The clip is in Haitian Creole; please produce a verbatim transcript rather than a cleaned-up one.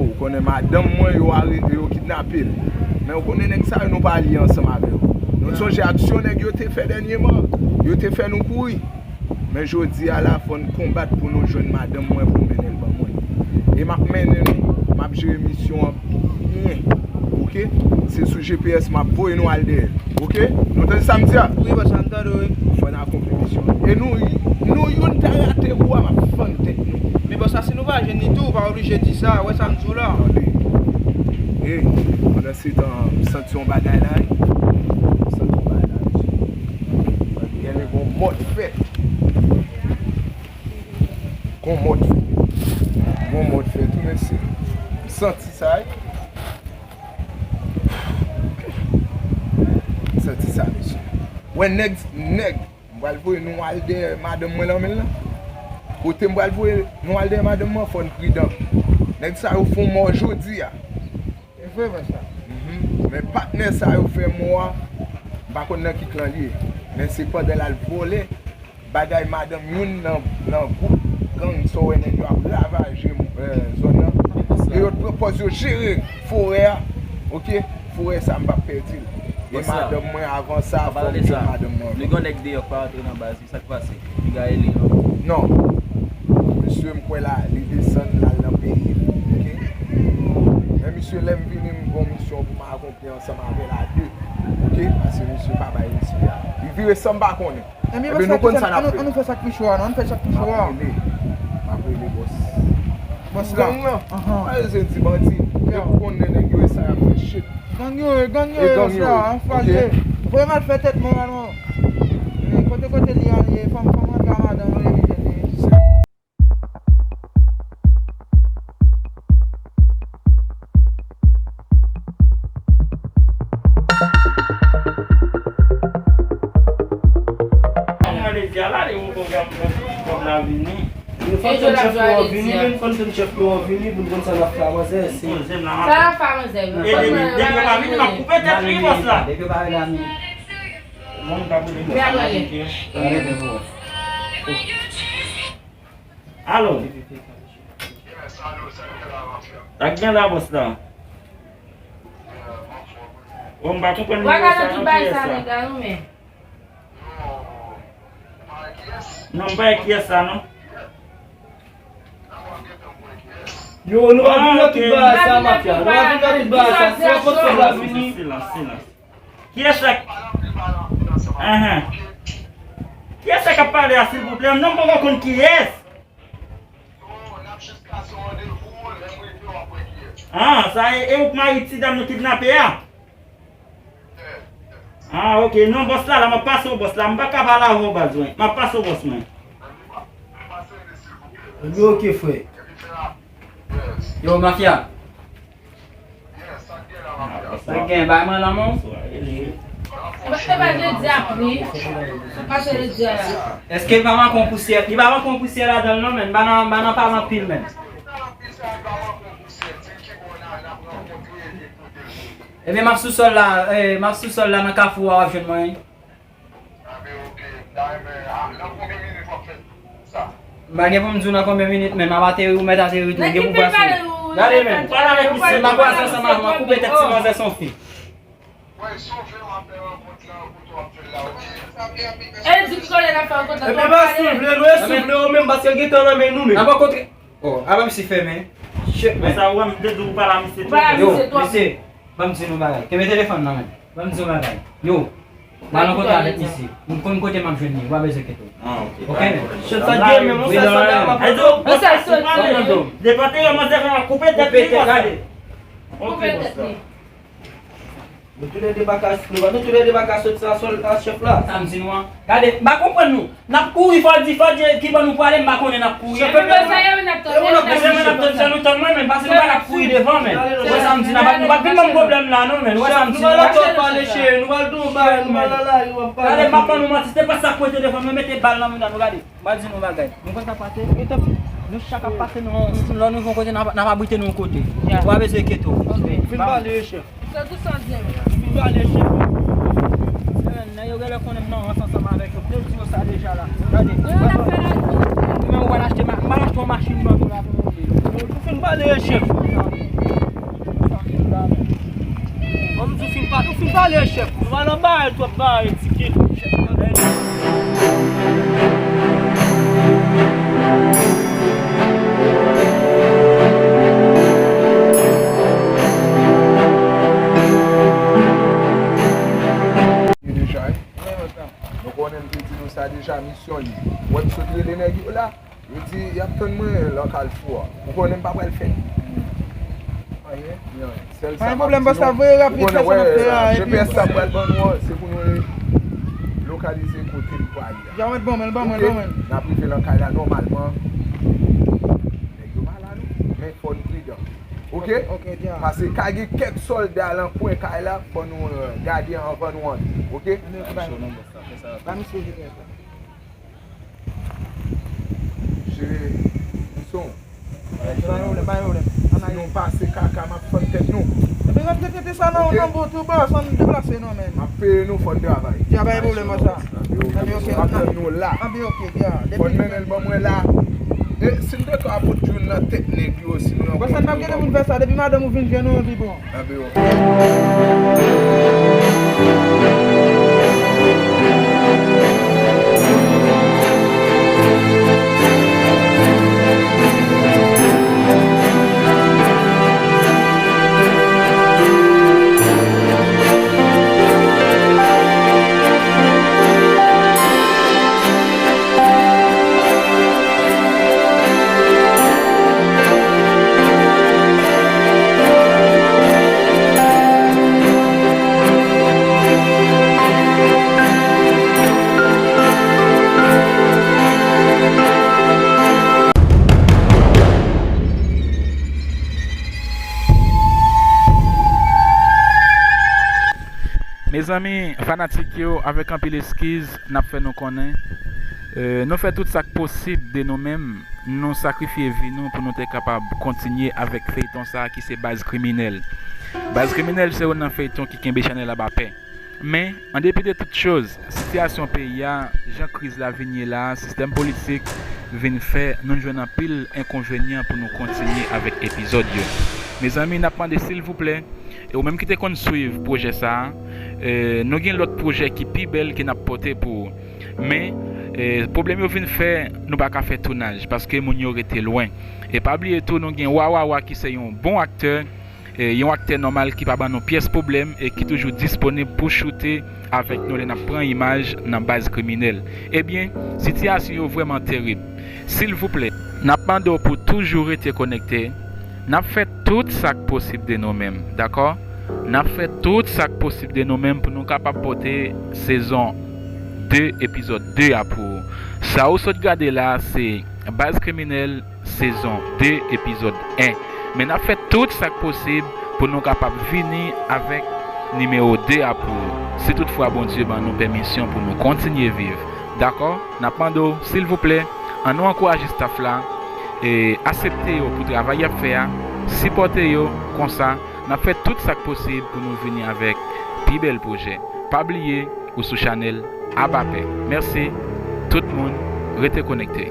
Ou konnen madanm mwen, yo are-, yo kidnape l. Men ou konnen nèg sa yo, nou pa alye ansanm avè yo. Nou sonje aksyon nèg yo te fè dènyèman. Yo te fè nou kouri. Men jodi a la, fò n konbat pou nou jwenn madanm mwen, pou n mennen l ban mwen. E m ap mennen nou, m ap jere misyon an byen. Oke? Se sou G P S m ap voye nou al dèyè. Oke? Nou tande sa m di a? Wi, bòs la, m tande w, wi. Fò n akonpli misyon an. E nou, nou youn ta rate kou a, m ap fann tèt nou. Men bòs la, si nou pa jwenn li tou, ou pa oblije di sa. Ou wè sa m di w la? Tande. E, pandan se tan, m santi yon bagay la, wi. M santi yon bagay la, mesye. Genlè gon mòd fèt. Gon mòd fèt. Gon mòd fèt, wi, mesye. M santi sa, wi. M santi sa, mesye. Wè nèg, nèg, m pral voye nou al dèyè madanm mwen nan men l lan. Kote m pral voye nou al dèyè madanm mwen, fò n pridan. Nèg sa yo fè yon mò jodi a. E vre, vre sa. Mhm. Men patnè sa yo fè mò a, m pa konn nan ki klan li ye. Men se pandan l al vòlè bagay madanm youn nan, nan gwoup gang sa w wè nèg yo ap ravaje, eh, zòn nan. E yo t pran pòz yo jere forè a. Oke? Forè sa m p ap pèdi l. E madanm mwen avan sa, fò m jwenn madanm mwen. Nou gen yon nèg deyò k pa rantre nan baz li, sa k pase? Piga e li non. Non. Misye m kwè la, li desann l al nan peyi l. Oke? Men misye, lè m vini, m gon misyon pou m akonpli ansanm avè l a de. Oke? Paske misye pa bay respè a. Li vire san m pa konnen. Ebyen, nou konn sa n ap fè. Ann nou fè sa k pi cho a, non, ann fè sa k pi cho a. M ap rele. M ap rele bòs. Bòs la. Gang nan. Anhan. Pa bezwen di bandi. Depi w konnen nèg yo e sa y ap fè shit. Gang yo ye, gang yo ye, bòs la, an fwa l ye. Voye m al fè tèt mwen, non. Kote, kote li al ye, fò m, fò m rantre a madanm mwen, li tèt li. Mwen le di a la, li ou konn kòb la vini. Fò n tann chèf yo vini, men fò n tann chèf yo vini pou n konn sa n ap fè a manzè. Sa n ap fè a manzè, wi. Depi yo pa vini, m ap koupe tèt li, bòs la. Depi yo pa vini. Mwen, m pa pou li. Alo. Sa k gen la, bòs la? Bon, m pa konprann nimewo sa non, kiyès sa? Non, m pa wè kiyès sa non. Yo, nou pa vin nan tout bagay sa, mafya. Nou pa vin nan tout bagay sa. Si yon pòs la vini. Silans, silans. Kiyès sa k, ahan. Kiyès sa k ap pale a, silvouplè? Non, m poko konn kiyès. Ah, sa e, e ou k mari ti dam nou kidnape a? Ah, ok. Non, bòs la, la, m ap pase w, bòs la. M pa ka pale avè w, baz, mwen. M ap pase w, bòs mwen. Ebyen, ok, frè. Yo, mafya. Sa gen, bay mwen lanmò. Epa, epa jodi a pli. Se pa se jodi a la. Èske li pa manke yon pousyè? Li pa manke yon pousyè ladan l non, men. M pa nan, m pa nan pale anpil, men. Ebyen, m ap sou sòl la, eh, m ap sou sòl la nan kafou a, w ap jwenn mwen, wi. M pa gen pou m di w nan konbyen minit, men m ap ateri, ou mèt ateri tou, ou gen pou pase. Gade, men. M ap pase ansanm avè w, m ap koupe tèt ti manzè son fi. E di ki kote n ap fè rankont lan. Ebyen, pa soufle, nou e soufle, ou menm, paske l gen tan nan men nou, men. N ap rankontre. Oh, apa misye fèmen? Shit, man. Sa ou wè m te di w pa la misye tou. Yo, misye, ban m di nou bagay. Kenbe telefòn nan men. Ban m di nou bagay. Yo, m al rankontre avèk misye. M konn kote m ap jwenn li. Ou pa bezwen enkyete w. Ah, ok. Ok, men. Shit, sa gen menm, non, sa, sa la, m ap... Depote yo, manzè, fè m koupe tèt li, bòs la. Ok, bòs la. Nou toulède pa ka, nou pa, nou toulède pa ka sot sa sòl a chèf la. Sa m di nou an. Gade, m pa konprann nou. N ap kouri, fò di, fò di ki bò nou prale, m pa konnen n ap kouri. Chèf, men sa yo, n ap tann, e ou n ap tann, nou tann mwen menm, paske nou pa ka ap kouri devan, men. Ou wè sa m di, nou pa, nou pa vin ban m pwoblèm la, non, men. Ou wè sa m di, nou pa la tòp pale, cheri, nou pa l tou bay, nou pa la la, nou pa pale. Gade, m pa ban nou manti, se te pa sa k mete devan, mwen mete bal nan mouda nou, gade. M a di nou bagay. Nou konn sa k pase? Nou chak ap pase nan, lè nou rive yon kote, n ap, n ap abrite nou yon kote. Ou pa bezwen enkyete w. Fin pale, chèf. Fin pale, chèf. Nèg yo genlè konnen m nan rans ansanm avèk yo. M te di yo sa deja la. Gade. Men ou pral achte ma-, m pral achte yon machin ban nou la pou nou vle. Fin pale, chèf. Ale, chèf, nou pa nan bagay twòp bagay, ti kid. Deja, wi. Nou konnen m te di nou sa deja, misyon li. Wè m sot rele nèg yo la. Yo di y ap tann mwen nan Kalfou a. Ou konnen m pa pral fè anyen. Sèl sa m ap di nou. Pa gen pwoblèm, bòs la, voye rapid, fè sa n ap fè a, epi G P S la pral ban nou an, se pou nou lokalize kote l pral ye a. Ya, mèt ban mwen, ban mwen, ban mwen. N ap rive nan kay la nòmalman. Nèg yo pa la, non. Men fò n pridan. Oke? Oke, ya. Paske ka gen kèk sòlda nan kwen kay la, fò nou, euh, gade anvan nou antre. Oke? Ba misye G P S la. Jere, misyon. Pa gen pwoblèm, pa gen pwoblèm. Si nou pase kaka, m ap fann tèt nou. Epi rantre tete sa nan, nan bout ou, bòs, ann deplase non, men. M ap peye nou, fò n travay. Ya, pa gen pwoblèm, bòs la. Anpi, oke, m ap tann nou la. Anpi, oke, ya. Fò n mennen l ban mwen la. E si n te ka pot youn nan tèt nèg yo, si nou nan... Bòs la, n p ap gen moun fè sa. Depi madanm ou vin jwenn ou, epi bon. Mezanmi, fanatik yo, avèk anpil eskiz, n ap fè nou konnen, euh, nou fè tout sa k posib de nou menm, nou sakrifye vi nou pou nou te kapab kontinye avèk feyton sa a ki se Baz Kriminèl. Baz Kriminèl se youn nan feyton ki kenbe chanèl Abapè. Men, an depi de tout choz, sitiyasyon peyi a, jan kriz la vin ye la a, sistèm politik vin fè nou jwenn anpil enkonvenyan pou nou kontinye avèk epizòd yo. Mezanmi, n ap mande silvouplè, e ou menm ki te konn swiv pwojè sa a, e, nou gen lòt pwojè ki pi bèl ke n ap pote pou ou. Men, e, pwoblèm yo vin fè nou pa ka fè tounaj paske moun yo rete lwen. E pa bliye tou, nou gen Wawawa ki se yon bon aktè, e, yon aktè nòmal ki pa ban nou pyès pwoblèm e ki toujou disponib pou choute avèk nou lè n ap pran imaj nan Baz Kriminèl. Ebyen, sitiyasyon yo vrèman terib. Silvouplè, n ap mande w pou toujou rete konekte. N ap fè tout sa k posib de nou menm, dakò? N ap fè tout sa k posib de nou menm pou nou kapab pote sezon de, epizòd de a pou ou. Sa ou sot gade la a, se Baz Kriminèl, sezon de, epizòd en. Men n ap fè tout sa k posib pou nou kapab vini avèk nimewo de a pou ou, si toutfwa Bondye ban nou pèmisyon pou nou kontinye viv. Dakò? N ap mande w, silvouplè, ann nou ankouraje staff la, e aksepte yo pou travay y ap fè a, sipòte yo, konsa, n ap fè tout sa k posib pou nou vini avèk pi bèl pwojè. Pa bliye, ou sou chanèl Abapè. Mèsi, tout moun, rete konekte.